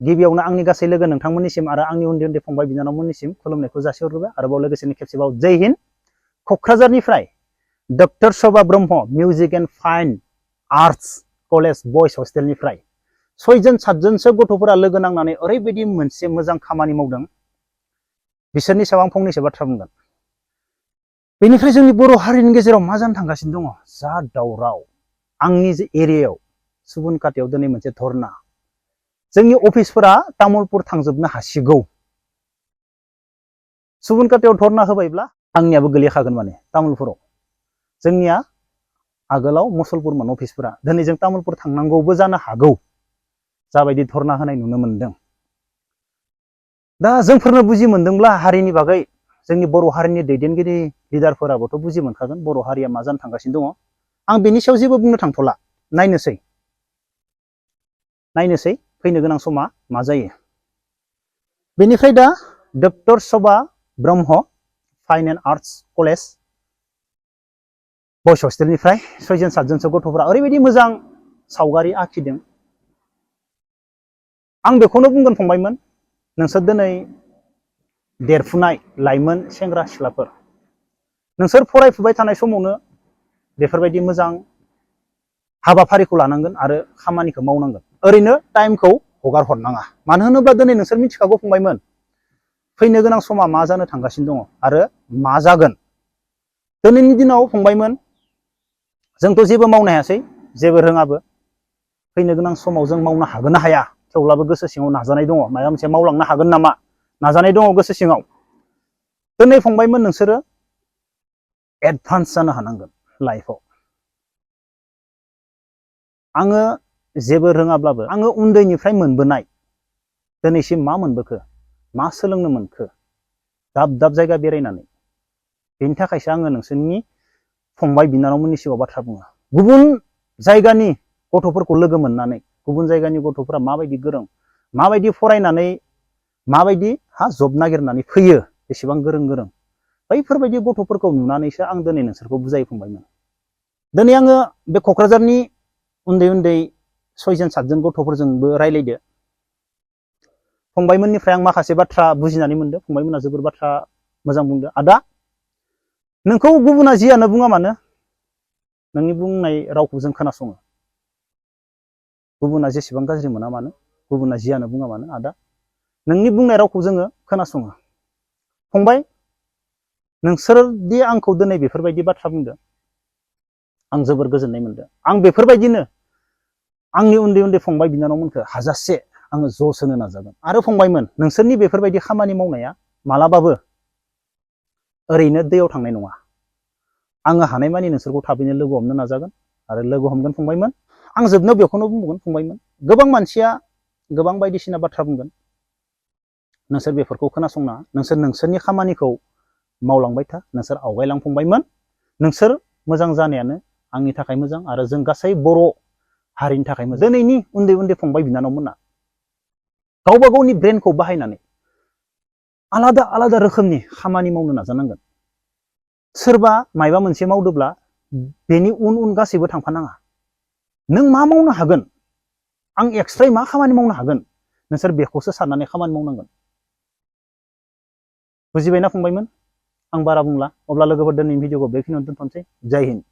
गिबियावनो आंनि गासै लोगो नोंथांमोननिसिम आरो आंनि उन्दै उन्दै फंबाय बिनानावमोननिसिम खुलुमनायखौ जासिहरबाय आरोबाव लोगोसेनो खेबसेबाव जय हिन्द। क'क्राझारनिफ्राय doctor Shobha Brahma music and fine arts college बयस हस्टेलनिफ्राय 6 जन 7 जनसो गथ'फोरा लोगो नांनानै ओरैबायदि मोनसे मोजां खामानि मावदों, बिसोरनि सायाव आं फंनैसो बाथ्रा बुंगोन। बेनिफ्राय जोंनि बर' हारिनि गेजेराव मा जानो थांगासिनो दङ? जा दावराव। आंनि जे एरियायाव सुबुनखाथियाव दिनै मोनसे धरना, जोंनि अफिसफोरा तामुलपुर थांजोबनो हासिगौ। सुबुनखाथियाव धरना होबायब्ला आंनियाबो गोलैखागोन माने तामुलपुराव। जोंनिया आगोलाव मुसलपुरमोन अफिसफोरा, दिनै जों तामुलपुर थांनांगौबो जानो हागौ, जाबायदि धरना होनाय नुनो मोनदों। दा जोंफोरनो बुजि मोनदोंब्ला हारिनि बागै जोंनि बर' हारिनि दैदेनगिरि लिडारफोराबोथ' बुजि मोनखागोन बर' हारिया मा जानो थांगासिनो दङ। आं बेनि सायाव जेबो बुंनो थांथ'ला, नायनोसै फैनो गोनां समा मा जायो। बेनिफ्राय दा doctor Shobha Brahma fine and arts college बयस हस्टेलनिफ्राय 6 जन 7 जनसो गथ'फोरा ओरैबायदि मोजां सावगारि आखिदों। आं बेखौनो बुंगोन फंबायमोन, नोंसोर दिनै देरफुनाय लाइमोन सेंग्रा सिख्लाफोर, नोंसोर फरायफुबाय थानाय समावनो बेफोरबायदि मोजां हाबाफारिखौ लानांगोन आरो खामानिखौ मावनांगोन। ओरैनो टाइमखौ हगार हरनाङा। मानो होनोब्ला दिनै नोंसोर मिथिखागौ फंबायमोन, फैनो गोनां समा मा जानो थांगासिनो दङ आरो मा जागोन। दिनैनि दिनाव फंबायमोन, जोंथ' जेबो मावनो हायासै, जेबो रोङाबो। फैनो गोनां समाव जों मावनो हागोन ना हाया, थेवब्लाबो गोसो सिङाव नाजानाय दङ, माबा मोनसे मावलांनो हागोन नामा नाजानाय दङ गोसो सिङाव। दिनै फंबायमोन, नोंसोरो एडभान्स जानो हानांगोन लाइफआव। आङो जेबो रोङाब्लाबो आङो उन्दैनिफ्राय मोनबोनाय, दिनैसिम मा मोनबोखो, मा सोलोंनो मोनखो दाब दाब जायगा बेरायनानै, बेनि थाखायसो आङो नोंसोरनि फंबाय बिनानावमोननि सिगाङाव बाथ्रा बुङो। गुबुन जायगानि गथ'फोरखौ लोगो मोननानै, गुबुन जायगानि गथ'फोरा माबायदि गोरों, माबायदि फरायनानै माबायदि जब नागिरनानै फैयो, बेसेबां गोरों गोरों, बैफोरबायदि गथ'फोरखौ नुनानैसो आं दिनै नोंसोरखौ बुजायो फंबायमोन। दिनै आङो बे क'क्राझारनि उन्दै उन्दै 6 जन 7 जन गथ'फोरजोंबो रायलायदो। फंबायमोननिफ्राय आं माखासे बाथ्रा बुजिनानै मोनदों। फंबायमोना जोबोर बाथ्रा मोजां बुंदो। आदा, नोंखौ गुबुना जियानो बुङा मानो, नोंनि बुंनाय रावखौ जों खोनासङो। गुबुना जेसेबां गाज्रि मोना मानो, गुबुना जियानो बुङा मानो, आदा नोंनि बुंनाय रावखौ जोङो खोनासङो। फंबाय, नोंसोरदि आंखौ दिनै बेफोरबायदि बाथ्रा बुंदों, आं जोबोर गोजोननाय मोनदों। आं बेफोरबायदिनो आंनि उन्दै उन्दै फंबाय बिनानावमोनखौ हाजासे आङो जस होनो नाजागोन। आरो फंबायमोन, नोंसोरनि बेफोरबायदि खामानि मावनाया मालाबाबो ओरैनो दैयाव थांनाय नङा। आङो हानायमानि नोंसोरखौ थाबैनो लोगो हमनो नाजागोन आरो लोगो हमगोन फंबायमोन। आं जोबनायाव बेखौनो बुंबावगोन फंबायमोन, गोबां मानसिया गोबां बायदिसिना बाथ्रा बुंगोन, नोंसोर बेफोरखौ खोनासंनाङा। नोंसोर नोंसोरनि खामानिखौ मावलांबाय था, नोंसोर आवगायलां फंबायमोन। नोंसोर मोजां जानायानो आंनि थाखाय मोजां आरो जों गासै बर' हारिनि थाखाय मोजां। दिनैनि उन्दै उन्दै फंबाय बिनानावमोना गावबा गावनि ब्रेनखौ बाहायनानै आलादा आलादा रोखोमनि खामानि मावनो नाजानांगोन। सोरबा मायबा मोनसे मावदोब्ला बेनि उन उन गासैबो थांफानाङा। नों मा मावनो हागोन, आं एक्सट्रायै मा खामानि मावनो हागोन, नोंसोर बेखौसो साननानै खामानि मावनांगोन। बुजिबायना फंबायमोन? आं बारा बुंला। अब्ला लोगोफोर, दिनैनि भिडिअखौ बेखिनियावनो दोनथ'नोसै। जय हिन्द।